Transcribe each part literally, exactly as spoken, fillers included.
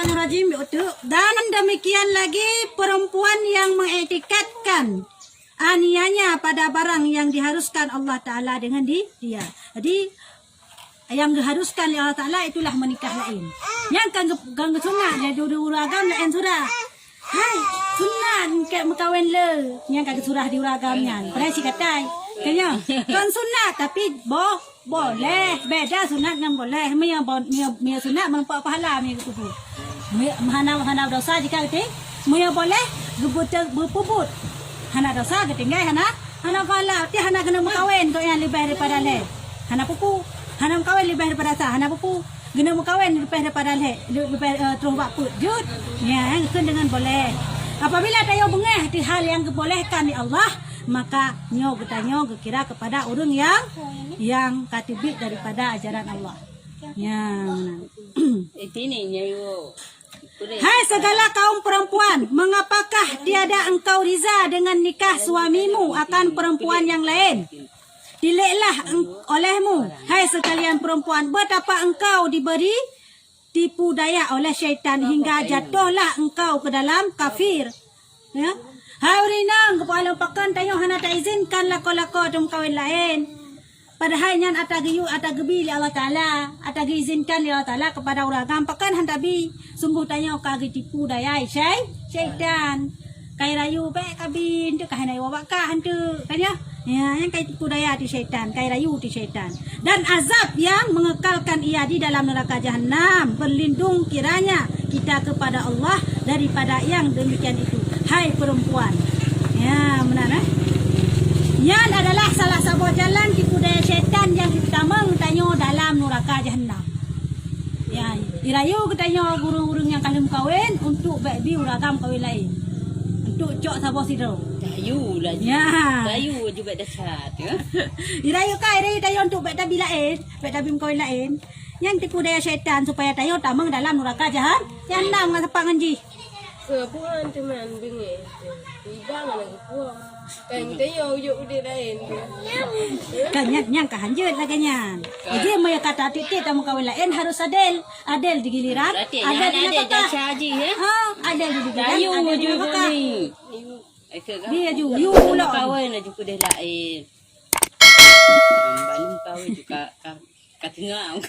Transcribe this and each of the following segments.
Rajim, betul. Dan demikian lagi perempuan yang mengiktikadkan anianya pada barang yang diharuskan Allah Taala dengan di-, dia. Jadi, yang diharuskan oleh Allah Taala itulah menikah lain. Nyang kan ge-, kan geusunat, ya, di ureueng agam lain surah. Hai, sunat keu meukawen le. Nyang kan geusurah di ureueng agam nyan. Padahai sikatai. Kan ya? Kan sunat, tapi boh Boleh, beda sunat ngon boleh. Meunyoe bo-, meunyoe, meunyoe sunat meureumpok pahala meunyoe geupeubuet. Meunyoe hana, hana dosa jika geuting-, meunyoe boleh geupeubuet, hana dosa geutinggai, hana, hana pahala. Ti hana keuneuk meukawen gobnyan leubeh daripada lhèe. Hana peue-peue. Hana meukawen leubeh daripada sa, hana peue-peue. Geuneuk meukawen leubeh daripada lhèe, leubeh, eh, troh bak peuet jeuet. Nyan kheun deungon boleh. Apabila tanyoe beungèh di hal nyang geubolehkan lé Allah, maka nyoe geutanyoe geukira keupada ureueng nyang, nyang ka teubiet daripada ajaran Allah. Nyan. Hai segala kaum perempuan, mengapakah tiada engkau riza dengan nikah suamimu akan perempuan yang lain? Tiliklah eng-, olehmu, hai sekalian perempuan, betapa engkau diberi tipu daya oleh syaitan hingga jatuhlah engkau ke dalam kafir. Ya. Hai ureueng inong, keupeue lom pakon tanyoe hana taizinkan lakoe-lakoe teuh meukawen laén? Padahai nyan ata geuyue, ata geubi lé Allah Taala, ata geuizinkan lé Allah Taala keupada ureueng agam, pakon han tabi? Sunggoh tanyoe ka geutipu daya syai-, syaitan. Kai rayu bèk kabi, enteuk ka hana iwoe bak kah enteuk, kan ya? Ya, nyan kai tipu daya di syaitan, kai rayu di syaitan. Dan azab yang mengekalkan ia di dalam neraka jahanam. Berlindung kiranya kita kepada Allah daripada yang demikian itu, hai perempuan. Ya, meunan, eh? Nyan adalah salah saboh jalan tipu daya syaitan nyang geutamong tanyoe dalam neraka jahanam. Ya, irayu geutanyoe ureueng-ureueng nyang ka lheueh meukawen untuk bèk bi ureueng agam kawen laén. Untuk cok saboh sidroe. Rayu lah. Ya. Rayu aju bèk dasar, ya. Irayu ka, irayu tanyoe untuk bèk tabi laén, bèk tabi meukawen laén. Nyan tipu daya syaitan supaya tanyoe tamong dalam neraka jahan-, jahanam ngon sapat ngon jih. Keu buhan teuma beungèh. Iba ngon lagèe puang. Kan tanyoe ujuk udép laén. Kan nyan, nyan ka hanjeuet lagèe nyan. Jadi meunyoe ka tiep-tiep tameukawen laén harus adil. Adil di giliran, adil di nafakah. Ha, adil di giliran, adil di nafakah. Dia ju, you pula. Kawen laju keudeh laén. Ambang kawen juga ka, ka teungoh.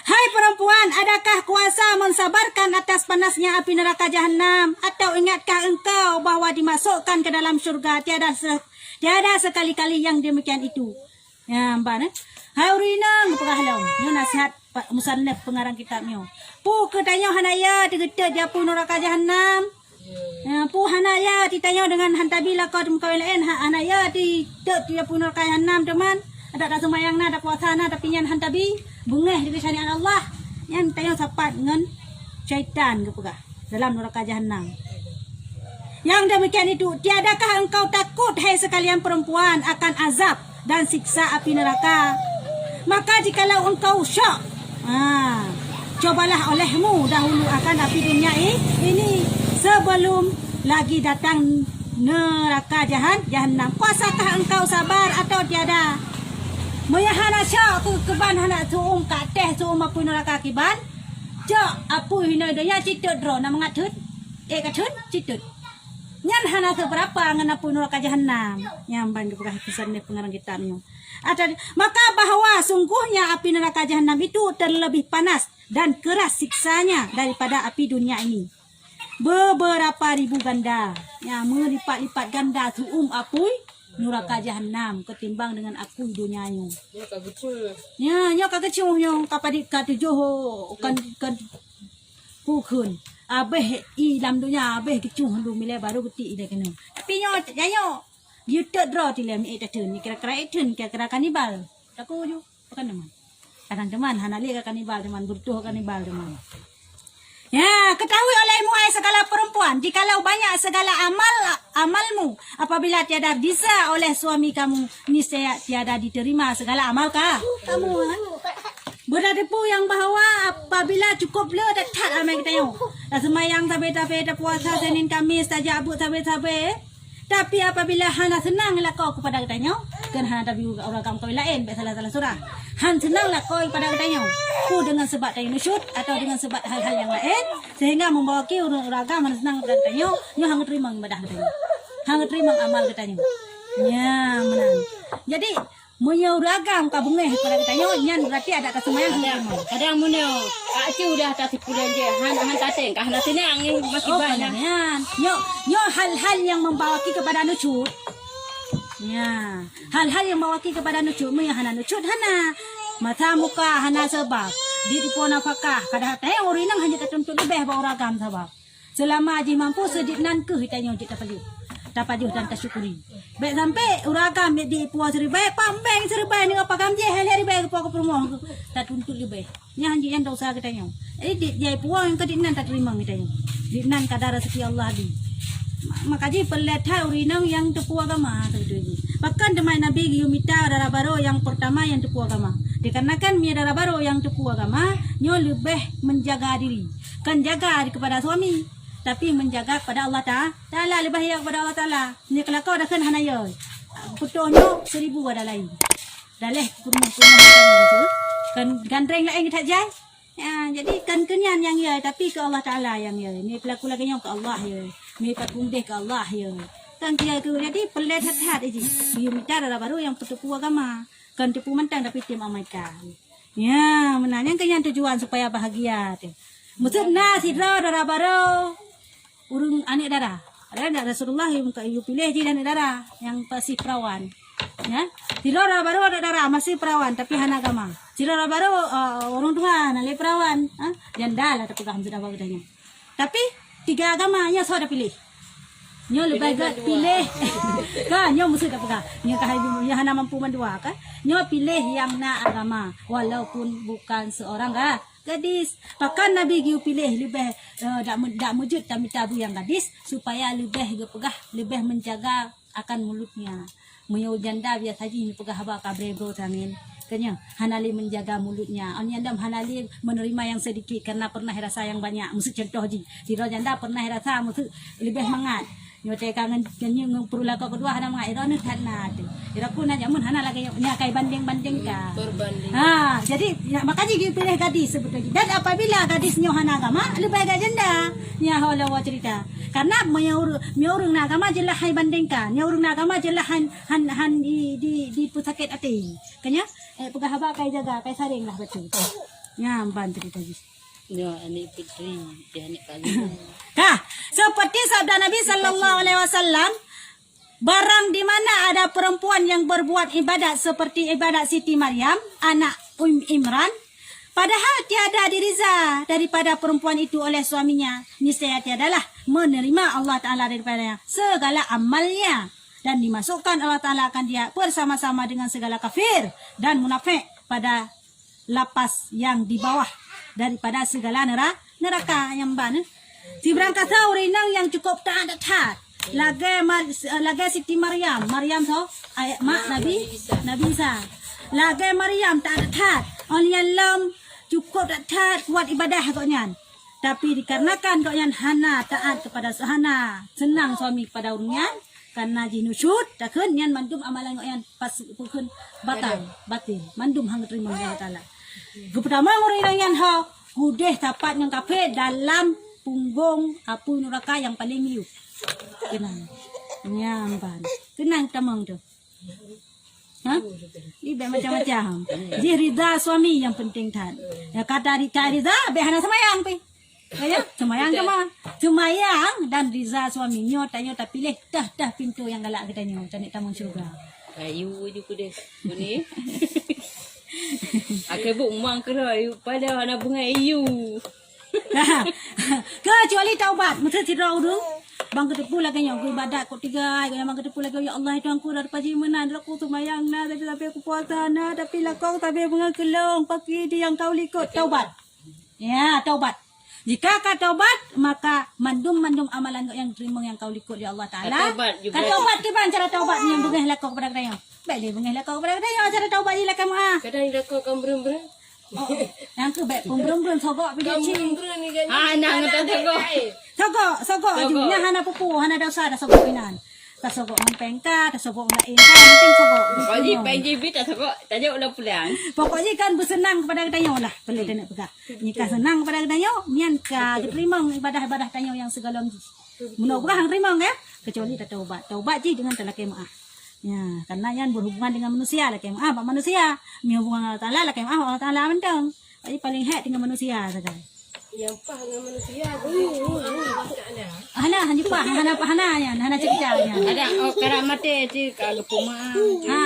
Hai perempuan, adakah kuasa mensabarkan atas panasnya api neraka jahanam? Atau ingatkah engkau bahwa dimasukkan ke dalam syurga tiada se-, tiada sekali-kali yang demikian itu? Ya, ban, eh. Hai ureueng inong, peugah lom. Nyoe nasihat pa-, musannif pengarang kitab nyoe. Peue keu tanyoe hana ya teugeuteuet di apui neraka jahanam? Ya, peue hana ya titanyoe deungon han tabi lakoe teumeukawen laén, ha-, hana ya teugeuteuet di apui neraka jahanam, teuma? Adak taseumayang na, tapuasa na, tapi nyan han tabi, beungèh di syariat Allah. Nyan tanyoe sapat ngon syaitan geupeugah dalam neraka jahanam. Yang demikian itu, tiadakah engkau takut, hai sekalian perempuan, akan azab dan siksa api neraka? Maka jikalau engkau syok, ha, cobalah olehmu dahulu akan api dunia i-, ini sebelum lagi datang neraka jahan-, jahanam. Kuasakah engkau sabar atau tiada? Meunyoe hana syok keu-, keuban hana su'um ka teh su'um apui neraka kiban, cok apui hinoe donya cit teut droe na mangat thon. Eh, ka thon, cit teut. Nyan hana seubeurapa ngon apui neraka jahanam. Nyan ban geupeugah musannif pengarang kitab nyoe. Ada, maka bahwa sungguhnya api neraka jahanam itu terlebih panas dan keras siksanya daripada api dunia ini. Beberapa ribu ganda. Ya, meulipat-lipat ganda su'um apui neraka jahanam ketimbang dengan apui donya nyoe. Nyoe ka geucue. Ya, nyoe ka geucue nyoe, ka padit ka tujoh, kan, kan, Pukon. Abéh i lam donya, abéh geucue dum ilèe baru geutiek ilèe keunoe. Tapi nyoe, nyoe, yue teuk droe tilèe miet tatheun, kira-kira ék theun, kira-kira kanibal. Taku ju, bukan teman. Kadang teman, hana lé ka kanibal teman, beureutoh kanibal teman. Ya, ketahui olehmu, hai segala perempuan, jikalau banyak segala amal, amalmu, apabila tiada diza oleh suami kamu, niscaya tiada diterima segala amal ka-, kamu, ha? Beuna teupeu nyang bahwa apabila cukup le that-that amai geutanyoe, taseumayang sabe-sabe, tapuasa Senin Kamis, tajak buet sabe-sabe, tapi apabila hana seunang lakoe keupada geutanyoe, Kan hana tabi ureueng agam kawin laén, bèk salah-salah surah. Han seunang lakoe keupada geutanyoe. Peue deungon sabab tanyoe nusyut atau deungon sabab hal-hal nyang laén, sehingga membawa ki ureueng agam han seunang keupada geutanyoe, nyoe han geuteurimong ibadah geutanyoe. Han geuteurimong amal geutanyoe. Nyan meunan. Jadi, meunyoe ureueng agam ka beungéh keupada geutanyoe, nyan berarti adat ka seumayang han geuteurimong. Kadang meunyoe aci udah ta sipulan je, han, han tateng, ka hana seunang, eh, masih banyak. Nyan. Nyoe, nyoe hal-hal nyang membawa ki keupada nusyut. Ya, hal-hal nyang bawa ki keupada nusyut, meunyoe hana nusyut hana. Mata muka hana sabab, di tipu nafakah, kadang-kadang ureueng inong hana tatuntut leubeh bak ureueng agam sabab. Seulama jih mampu seudit nan keuh tanyoe jeuet tapajoh. Tapajoh dan tasyukuri. Bèk sampai ureueng agam di tipu siribèe, pambeng siribèe nyoe pagam jih, lhèe ribèe geupo keu peurumoh tatuntut leubeh. Nyan jih nyan dosa geutanyoe. Jadi, di, jai puwoe nyang keu dinan tateurimong geutanyoe. Dinan kadar rezeki Allah di. Ma-, maka jih peureulèe that ureueng inong nyang teupeue agama, teupeue jih. Bahkan teuma Nabi geuyue mita dara barô nyang peurtama nyang teupeue agama. Dikarenakan meunyoe dara barô nyang teupeue agama, nyoe leubeh menjaga diri. Kon jaga kepada suami, tapi menjaga kepada Allah Ta-, Taala, leubeh yo kepada Allah Taala. Nyoe keulakoe dakheun hana yo. Putôh nyoe seribu ada laén. Daleh peurumoh-peurumoh geutanyoe tu, kan gandreng laén that jai. Ya, jadi kan keu nyan nyang yo, tapi keu Allah Taala nyang yo. Ni peulaku lagèe nyoe keu Allah yo. Ni pat peumudeh keu Allah yo. Kan keu, keu, jadi peureulèe that-that jih. Geuyue mita dara barô nyang peuteupeue agama. Kon teupeue mantong tapi tem amaika. Ya, meunan nyan keu nyan tujuan supaya bahagia teuh. Maksud na sidroe dara barô ureueng aneuk dara. Ada ndak Rasulullah nyang ka geuyue piléh jih aneuk dara nyang masih peurawan. Ya. Sidroe dara barô aneuk dara masih peurawan tapi hana agama. Sidroe dara barô, eh, ureueng tuha hana lé peurawan. Ha? Janda lah tapeugah maksud apa geutanyoe. Tapi tiga agama nyoe soe tapiléh. Nyoe leubeh gèt piléh. Ka, nyoe maksud tapeugah. Nyoe ka hai, nyoe hana mampu mandua ka. Nyoe piléh nyang na agama walaupun bukan seorang ga-, gadis. Bahkan Nabi geuyue piléh leubeh, eh, dak me-, dak meujeuet tamita bu nyang gadis supaya leubeh geupeugah, leubeh menjaga akan mulutnya. Meunyoe janda biasa jih neupeugah haba ka bré-bré tangen. Keunyoe hana lé menjaga mulutnya. Ôn nyan dam hana lé menerima yang sedikit karena pernah rasa yang banyak. Maksud contoh jih, sidroe janda pernah rasa maksud leubeh mangat. Nyoe teuka ngon, ngon, ngon peurulaku keudua hana mangat, droeneuh that na teuh. Droeku na jameun hana lagèe nyoe, nyan kai bandeng-bandeng ka. Berbanding. Ha, jadi, ya, maka jih geupiléh gadis sebetulnya. Dan apabila gadis nyoe hana agama, leubeh gèt janda. Nyan ho lôn cerita. Karena meunyoe ure-, meunyoe ureueng na agama jeulaih hai bandeng ka. Nyoe ureueng na agama jeulaih han, han, han di, di, di peusakét até. Keunyoe, eh, peugah haba kai jaga, kai sareng lah beutôi. Nyan ban cerita jih. Nyoe aneuk putri, di aneuk kali. Ka, seperti sabda Nabi sallallahu alaihi wasallam, barang di mana ada perempuan yang berbuat ibadat seperti ibadat Siti Maryam, anak Um Imran, padahal tiada diriza daripada perempuan itu oleh suaminya, niscaya tiadalah menerima Allah Taala daripadanya segala amalnya, dan dimasukkan Allah Taala akan dia bersama-sama dengan segala kafir dan munafik pada lapas yang di bawah daripada segala nera-, neraka nyang ban, eh. Sibarang kasa ureueng inong nyang cukup taat that. Lagèe Mar-, lagèe Siti Maryam. Maryam soe? Ayah mak Nabi, Nabi Isa. Lagèe Maryam taat that. Ôn nyan lom cukup that, kuat ibadah gobnyan. Tapi dikarenakan gobnyan hana taat kepada su-, hana seunang suami kepada ureueng nyan, karena jih nusyut, takheun nyan mandum amalan gobnyan pas, bukon batal, batil. Mandum han geuteurimong Allah Taala. Geupeutamong ureueng inong nyan ho, keudeh sapat ngon kafé dalam punggong apui nuraka nyang paleng miyueb. Keunong. Nyan ban. Keunong tamong tu. Ha? Ih, bèk macam-macam. Jih rida suami nyang penting that. Ya, kata ri-, ka rida, bèk hana seumayang pih. Ya, seumayang teuma. Seumayang dan rida suami. Nyoe tanyoe tapiléh tah-tah pintoe nyang galak geutanyoe, taneuk tamong syeuruga. Ayu ju keudeh. Buni. Akhé buet mang keudroe, padahai hana beungéh iyu. Kecuali taubat, meusti sidroe ureueng bang geuteupeue lagèe nyoe, geuibadat kok tigai, nyang bang geuteupeue lagèe, "Ya Allah, Tuhanku, dah pajih meunan, droeku seumayang na, tapi, tapi aku puasa na, tapi lakoe tapi beungoh keulong, paki di nyang kau likot." Taubat. Ya, taubat. Jika ka taubat, maka mandum-mandum amalan geuh nyang teurimong nyang kau likot lé Allah Taala. Ka taubat juga. Ka taubat kiban cara taubat nyang beungéh lakoe kepada geutanyoe. Bèk lé beungéh lakoe kepada geutanyoe, cara taubat jih lakèe meuah. Kadang lakoe ka meureum-reum. Oh, nyang keuh bèk peumeureueng-reueng sogok pih cit. Ah, nah, ngon sogok. Sogok, sogok aju. Sogok. Nyan hana peue-peue, hana dosa dah sogok inan. Tasogok ngon péng ka, tasogok ngon laén ka, yang penting sogok. Pokok jih péng jih bit tasogok, tajak ulang pulang. Pokok jih kan beuseunang kepada geutanyoe lah, peuleuh taneuk peugah. Nyoe ka seunang kepada geutanyoe, nyan ka geuteurimong ibadah-ibadah tanyoe nyang sigohlom jih. Meunyoe peugah han teurimong, ya, kecuali tataubat. Taubat jih deungon talakée meu'ah. Ya, karena nyan berhubungan dengan manusia, lakée meu'ah bak manusia. Meunyoe hubungan Allah Taala, lakée meu'ah bak Allah Taala mantong. Jadi paling hék dengan manusia sagai. Nyang paih ngon manusia, guna Allah Taala. Hana, hana paih, hana paih, hana nyan, hana cerita nyan. Ada, oh, karak maté cit ka geupeumaaf. Ha,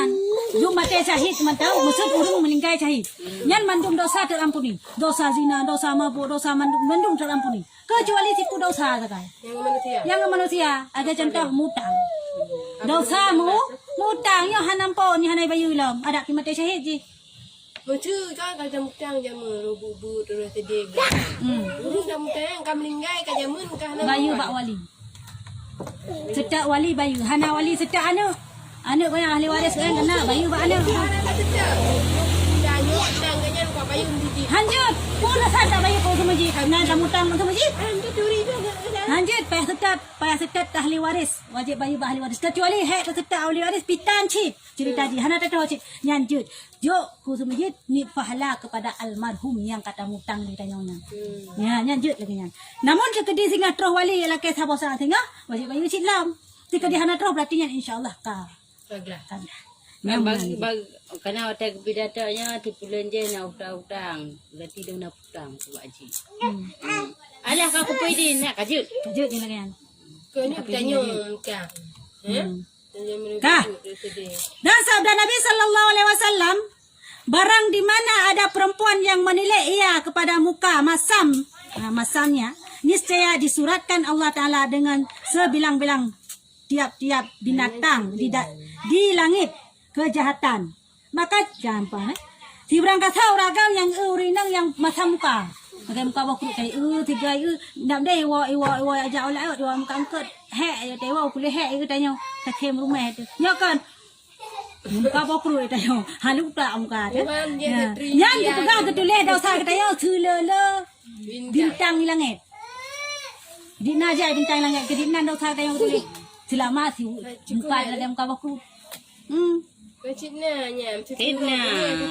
jeuet maté syahid mantong, maksud ureueng meninggai syahid. Nyan mandum dosa terampuni. Dosa zina, dosa mabuk, dosa mandum, mandum terampuni. Kecuali siku dosa sagai. Nyang manusia. Nyang manusia, ada contoh mutang. Dosa mu, mutang nyoe hana ampôn, nyoe hana bayeue lom. Ada pi maté syahid jih. Meuseu kan ka jamutang jameun, roh buet-buet, roh seudeh. Hmm. Ureueng jamutang ka meuninggai ka jameun ka hana Bayeue bak wali. Seutôt wali bayeue, hana wali seutôt aneuk. Aneuk gobnyan ahli waris gobnyan keunan, bayeue bak aneuk. Hana ka seutôt. Dah nyoe utang gobnyan ka bayeue meusijid. Hanjeuet. Pun rasa tak bayeue keu seumeuji, karena jamutang keu seumeuji. Hanjeuet, payah seutôt, payah seutôt ahli waris. Wajéb bayeue bak ahli waris. Kecuali hék teuseutôt ahli waris, pitan cit. Cerita jih hana teutoh cit. Nyan jeuet. Jok keu seumeuji ni pahala kepada almarhum nyang ka tamutang di tanyoe nyan. Hmm. Nyan, nyan jeuet lagée nyan. Namun sikeudi singoh troh wali lakée saboh sa singoh, wajéb bayeue cit lom. Sikeudi hana troh berarti nyan insya Allah ka. Ka glah. Ka glah. Bang, bang, bang, kana watée geupidato nyan tipuleuen jih na utang-utang. Berarti dong na utang keu Pak Haji. Hmm. Hmm. Alah ka kupeue di nak ka jeuet. Ka jeuet nyan lagée nyan. Keu nyoe tanyoe utang. Hmm. Ka. Dan sabda Nabi sallallahu alaihi wasallam, barang di mana ada perempuan yang menilek ia kepada muka masam, ha, masamnya, niscaya disuratkan Allah Taala dengan sebilang-bilang tiap-tiap binatang di da-, di langit kejahatan. Maka gampang, eh. Sibrang kasa ureueng agam nyang eu ureueng inong nyang masam muka. Lagée muka boh kruet tai eu, tiga eu, ndam deh iwoe, iwoe, iwoe aja oleh eu, iwoe muka angkot. Hék, ayo tai iwoe kuleh hék eu tanyoe. Takhém rumoh tu. Nyoe kan. Muka boh kruet tanyoe. Halu tak muka tu. Nyan geupeugah geutuléh dosa geutanyoe seulele bintang di langét. Di na jai bintang langét, keu di nan dosa geutanyoe geutuléh. Selama si muka di lagée muka boh kruet. Hmm. Cit na nyan, cit na.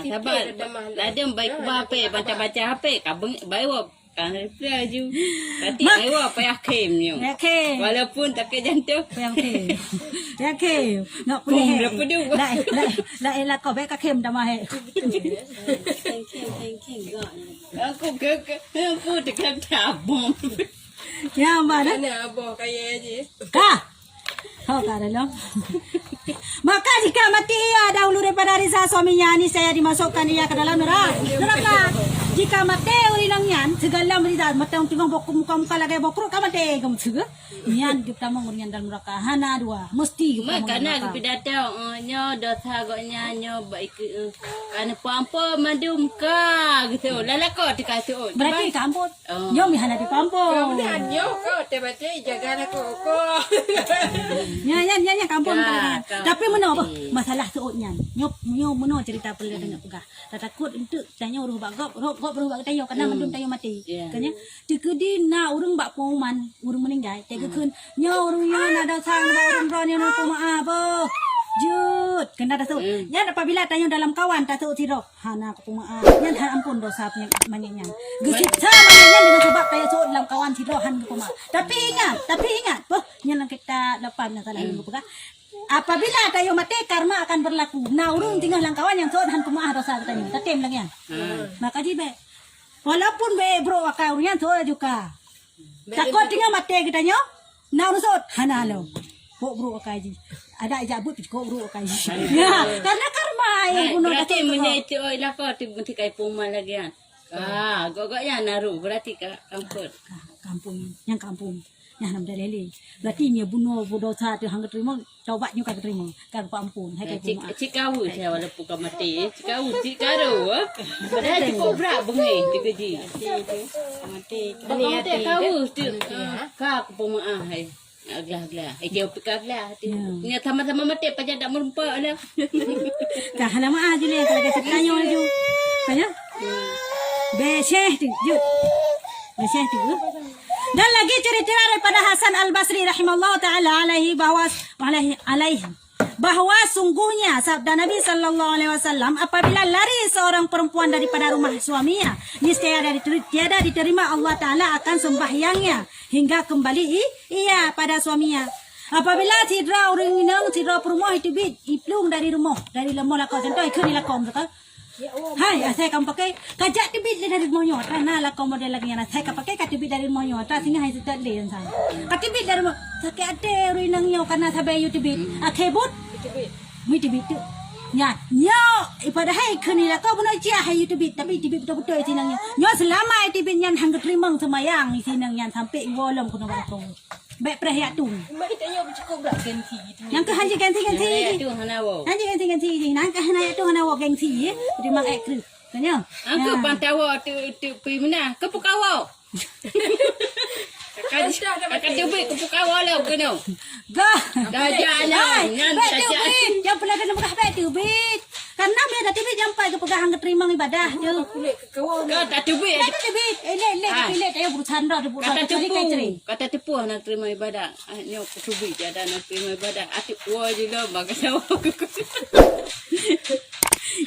Sabar. Ladom bai kuba H P, baca-baca H P, ka beng-, bai wop. Ka reply ju. Tapi bai wop payah khém nyoe. Payah khém. Walaupun sakét jantung. Payah khém. Payah khém. Nak pulih. Bom dah pedu. Lai, lai, lai lakoh baik ka khém dah mahek. Thank you, thank you, God. Aku ke, ke, aku tekan tabung. Ya, Mbak, dah. Mana abah kaya je? Kah? Ho ka dalam. Maka jika mati ia dahulu daripada ridha suaminya, niscaya dimasukkan ia ke dalam nera-, neraka. Jika maté ureueng inong nyan sigohlom ridha, maté teungoh muka-muka lagée boh kruet ka maté, ka meuteue. Nyan geutamong ureueng nyan dalam neraka. Hana dua, mesti geutamong dalam neraka. Makana geupidato, eh, nyoe dosa gobnyan, nyoe baik, eh, ka neupeuampôn mandum ka, gitu. Lalako teuka seuôt. Berarti ka ampôn. Oh. Nyoe meuhana dipampong. Kau ni nyoe kau, tiap-tiap jaga nak kau, kau. Nyan, nyan, nyan, nyan, kampung, kampung. Tapi meunoe, boh, masalah seuôt nyan. Nyoe, nyoe meunoe cerita peuleueh tanyoe peugah. Tatakot untuk tanyoe roh bak gob, roh gob roh bak tanyoe, karena mandum tanyoe maté. Kan nyan? Teukeudi na ureueng bak pengumuman, ureueng meninggai, teukeukheun, nyoe ureueng nyoe na dosa bak ureueng droe nyoe, peumaaf, boh. Jeuet, kena taseuôt. Nyan apabila tanyoe dalam kawan, taseuôt sidroe. Hana geupeumaaf. Nyan hana ampôn dosa manyét nyan. Geusiksa manyét nyan deungon sabab kaya seuôt lam kawan sidroe han geupeumaaf. Tapi ingat, tapi ingat, boh, nyan lam kitab lapan na salah nyang geupeugah. Apabila tanyoe maté, karma akan berlaku. Na ureueng tinggai lam kawan nyang seuôt han peumaaf dosa geutanyoe. Tatem lagée nyan. Maka jih bék. Walaupun bék brok akai ureueng nyan seuôt juga. Takot tinggai maté geutanyoe. Na ureueng seuôt, hana lom. Kok brok akai jih. Ada ijak buet kok brok akai jih. Ya, karena karma ai bunoe berarti takot. Meunyoe itu oi lako tu mesti kai pengumuman lagi kan. Ah, gok-gok ya naru berarti ka kampung. Ka-, kampung, nyang kampung. Nyang nam dalele. Berarti nyoe bunoe budosa tu hang terima, taubat nyoe ka terima. Ka ampun, hai ka cik, cik kau saya walaupun kau mati, cik kau, cik karo. Padahal cik kau berat bengeh tu keji. Mati. Mati kau tu. Ka aku pemaah hai. Aglah-aglah. Eh, dia peka aglah tu. Ya. Ni sama-sama mati, pajak tak merumpok lah. Kah nama ah je ni, kalau kata tanya laju. Tanya? Beseh tu, jut. Beseh tu. Dan lagi cerita daripada Hasan Al-Basri rahimallahu taala alaihi bahwa alaihi, alaihi bahwa sungguhnya sabda Nabi sallallahu alaihi wasallam, apabila lari seorang perempuan daripada rumah suaminya, niscaya tiada diterima Allah Taala akan sembahyangnya hingga kembali i- ia pada suaminya. Apabila sidroe ureuëng inong, sidroe peurumoh iteubiet, iplueng dari rumoh, dari rumoh lakoe, contoh ikheun di lakoe, misalkan, "Hai, asai kamoe pakai, kajak teubiet lé dari rumoh nyoe." Atra na lakoe model lagée nyan, asai ka pakai ka teubiet dari rumoh nyoe, atra singoh hai seutôt lé nyan. Ka teubiet dari rumoh, sakét até ureuëng inong nyoe karena sabe yue teubiet. Akhé buet, meuiteubiet tu. Nyan, nyoe, padahai kheun di lakoe bunoe cia hai yue teubiet, tapi teubiet beutôi-beutôi si inong nyoe. Nyoe seulama iteubiet nyan han geuteurimong seumayang si inong nyan sampai iwoe lom keunoe bak lakoe. Bèk preh yak tueng. Mak, tanyoe beucukôp brat gengsi gitu. Nyang keu hanjeuet gengsi-gengsi. Yak tueng hana woe. Hanjeuet gengsi-gengsi jih. Nang keu hana yak tueng hana woe gengsi, eh. Di mak ek kreueh. Tanya. Angka pantawa tu tu pi meunan. Keu pukawa. Kakak kakak teubiet keu pukawa lah keunoe. Gah. Gajah lah. Hai, nyan bèk teubiet. Nyang peulah kena peugah bèk teubiet. Karena bila dah teubiet nyang pai geupeugah han geuteurimong ibadah tu. Ka tateubiet. Ka tateubiet. Eh, lé, lé, tapi lé, tayo berusaha dah, dah, dah, cari, cari. Ka tateupeue hana teurimong ibadah. Ah, nyoe kuteubiet, ada hana teurimong ibadah. Atuk kuah je lah, bagaimana.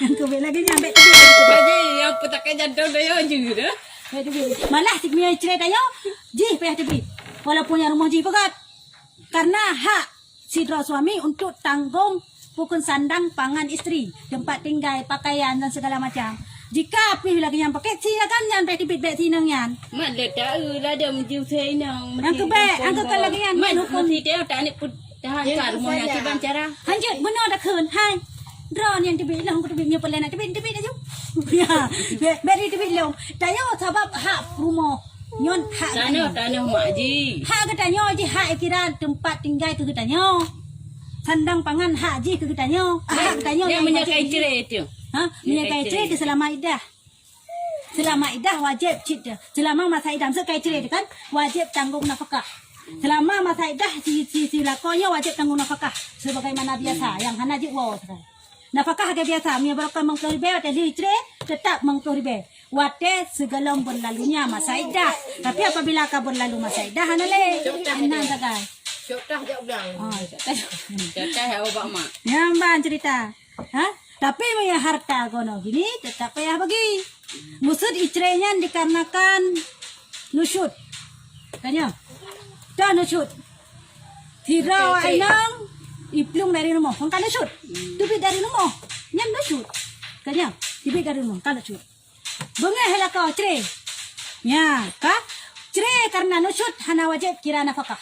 Nyang keubiet lagi nyan, bèk teubiet. Bagi nyang peutakét jantung dah, ya, je dah. Bèk teubiet. Malah si meunyoe cerita nyoe, jih payah teubiet. Walaupun nyang rumoh jih peugah. Karena hak sidroe suami untuk tanggong pukon sandang pangan istri, tempat tinggai, pakaian dan segala macam. Jika pih lagée nyan pakai, silakan nyan bèk teubiet bèk si inong nyan. Mat le ta-eu ladom ju si inong. Nyang keu bèk, nyang keu lagée nyan, mat hukum. Mesti dia tak ni pun tahan kat rumah nyan kiban cara. Hanjeuet, bunoe dah kheun, hai. Droeneuh nyang teubiet lom, kuteubiet nyoe peuleueh nak teubiet, teubiet laju. Ya, bèk, bèk teubiet lom. Tayo sabab hak rumoh. Nyoe hak geutanyoe. Tanoh, tanoh mak ji. Hak geutanyoe jih, hak kira tempat tinggai keu geutanyoe. Sandang pangan hak jih keu geutanyoe. Hak geutanyoe nyang meunyoe wajéb kai jih. Ceré tu. Ha? Meunyoe kai ceré tu seulama iddah. Seulama iddah wajéb cit tu. Seulama masa iddah, maksud kai ceré tu kan, wajéb tanggong nafakah. Seulama masa iddah si, si, si lakoe nyoe wajéb tanggong nafakah sebagaimana biasa, nyang hana jeuet woe sagai. Nafakah lagée biasa, meunyoe barokon meuplôh ribèe, watée lheueh ceré, teutap meuplôh ribèe. Watée sigohlom beurlalunya masa iddah. Tapi apabila ka beurlalu masa iddah, hana lé. Inan sagai. Syok tah jak ulang. Oh, syok tah. Syok tah jak ubak mak. Nyan ban cerita. Ha? Tapi meunyoe harta gono gini, teutap payah bagi. Maksud icré nyan dikarenakan nusyut. Tanya. Dah nusyut. Sidroe inong iplueng dari rumoh, kan nusyut. Teubiet dari rumoh, nyan nusyut. Kan nyan, teubiet dari rumoh, kan nusyut. Beungéh lakoe, cré. Nya, ka? Cré karena nusyut hana wajéb kira nafakah.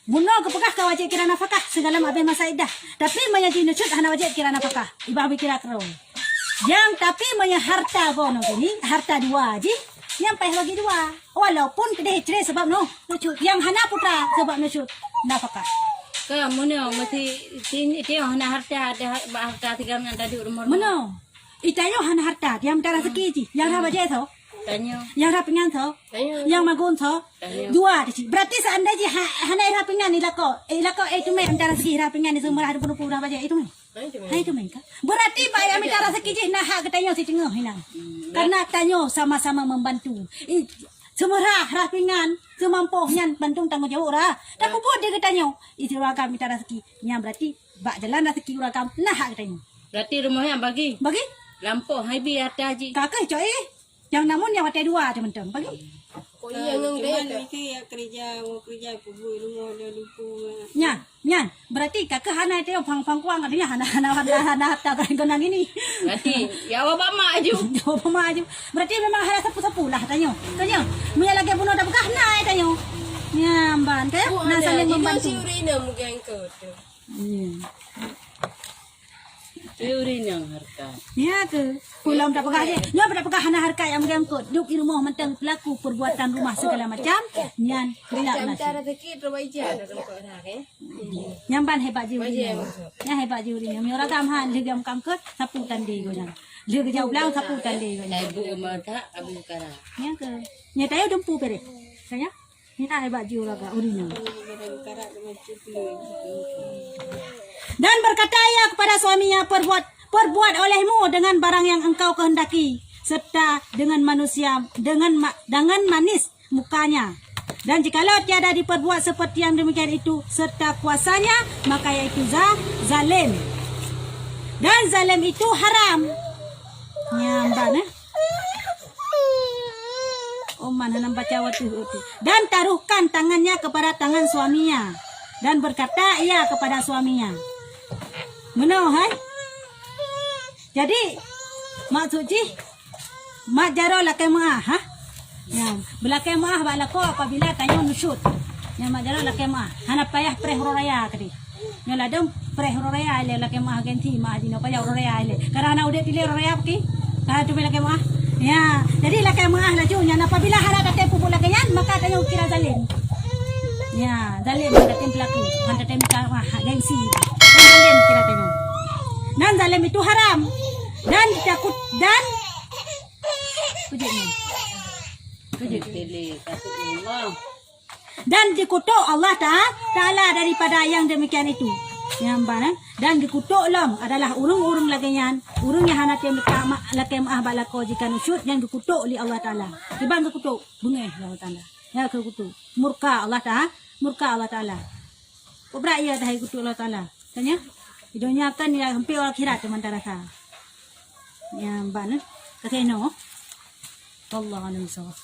Bunoe geupeugah ka wajéb kira nafakah sigohlom abéh masa iddah. Tapi meunyoe jih nusyut hana wajéb kira nafakah. Ibah bikira keurong. Nyang tapi meunyoe harta gono gini, harta dua jih, nyang paih bagi dua. Walaupun keudeh cré sabab noh, nusyut. Nyang hana putra sabab nusyut nafakah. Ka meunyoe meusti tin, tin hana harta, ada ha-, bak harta tigam nyang tadi rumoh. Meunyoe. Itanyoe hana harta, nyang mita raseuki jih. Nyang hana bajée soe? Tanyoe. Nyang hana pingan soe? Tanyoe. Nyang magun soe? Tanyoe. Dua di cit. Berarti seandai jih ha-, hana ira pingan ilakoe. Eh, ilakoe, eh, teumé mita raseuki ira pingan di seumeurah di penupu ira bajée, eh, teumé. Hai, teumé. Hai, teumé ka. Berarti bak nyang mita raseuki jih na hak geutanyoe siteungoh inan. Hmm, karena tanyoe sama-sama membantu. I, seumeurah, ira pingan, seumampoh nyan bantu tanggong jaweueb ira. Tapi buet di geutanyoe. Istri ureueng agam mita raseuki. Nyan berarti bak jalan raseuki ureueng agam na hak geutanyoe. Berarti rumoh nyan bagi? Bagi? Lampôh hai bi harta jih. Ka keuh, cok, eh. Nyang namun nyang watée dua aja mantong. Bagi? Kok iya ngon cuman dia? Mikir ya kerja, mau kerja, pegui rumoh dia lupa. Nyan, nyan. Berarti ka keuh hana itu yang pang-pang kuang, artinya hana, hana, hana, hana harta kan kena gini. Berarti ya awak bak mak aju. Jawab mak aju. Berarti memang hana sapu-sapu lah tanyoe. Tanyoe. Meunyo lagée bunoe dah peugah na tanyoe. Nyan ban, kan? Nah, saling membantu. Si ureueng inong mungkin kau tu. Iya. Teuri nyang hareukat. Nyan keuh. Ulôn tapeugah jih. Nyoe pada peugah hana hareukat nyang meugeungkot. Duek di rumoh mantong pelaku perbuatan rumah segala macam. Nyan keuyak nasib. Nyan ban hebat jih ureueng nyoe. Nyan hebat jih ureueng nyoe. Meunyoe ureueng agam han lheueh geujak meugeungkot, sapu tandé geuh nyan. Lheueh geujak blang, sapu tandé geuh nyan. Nyan keuh. Nyan tayo dumpu bereh. Sayang. Nyan hebat jih ureueng agam ureueng nyoe. Dan berkata ia kepada suaminya, "Perbuat, perbuat olehmu dengan barang yang engkau kehendaki, serta dengan manusia, dengan ma-, dengan manis mukanya." Dan jikalau tiada diperbuat seperti yang demikian itu serta puasanya, maka yaitu za-, zalim. Dan zalim itu haram. Nyamban, eh? Oman hana baca waktu itu. Dan taruhkan tangannya kepada tangan suaminya dan berkata ia kepada suaminya, "Meunoe hai." Jadi, maksud jih, mak jaroe lakée meuah, ha? Ya, beulakée meuah bak lakoe apabila tanyoe nusyut. Ya, mak jaroe lakée meuah. Hana payah preh uroe raya keudeh. Nyoe ladom preh uroe raya ilée lakée meuah ganti meuah jinoe payah uroe raya ilée. Karena hana udeb dilée uroe raya paki. Karena cuma lakée meuah. Ya, jadi lakée meuah laju nyan apabila hana tatem peubuet lagée nyan, maka tanyoe kira zalim. Ya, zalim hana tatem pelaku, hana tatem meuah, gengsi. Nyan zalim kira tanyoe. Nan zalim itu haram. Dan takut dan Kujut ni. Kujut. Pilih, takut Allah. Dan dikutuk Allah Ta-, Taala daripada yang demikian itu. Nyamban, eh? Dan dikutuk lom adalah ureuëng-ureuëng lagée nyan, ureuëng nyang hana tem leuka ma-, lakée meuah bak lakoe jika nusyut, nyang geukutuk lé Allah Taala. Kiban geukutuk, beungéh lé Allah Taala. Ya geukutuk. Murka Allah Taala, murka Allah Taala. Peubrak ia dah geukutuk Allah Taala. Tanya, di donya kan ya hampir akhirat teman tarasa. Nyamban, eh? Kasih no. Wallahu a'lam bishawab.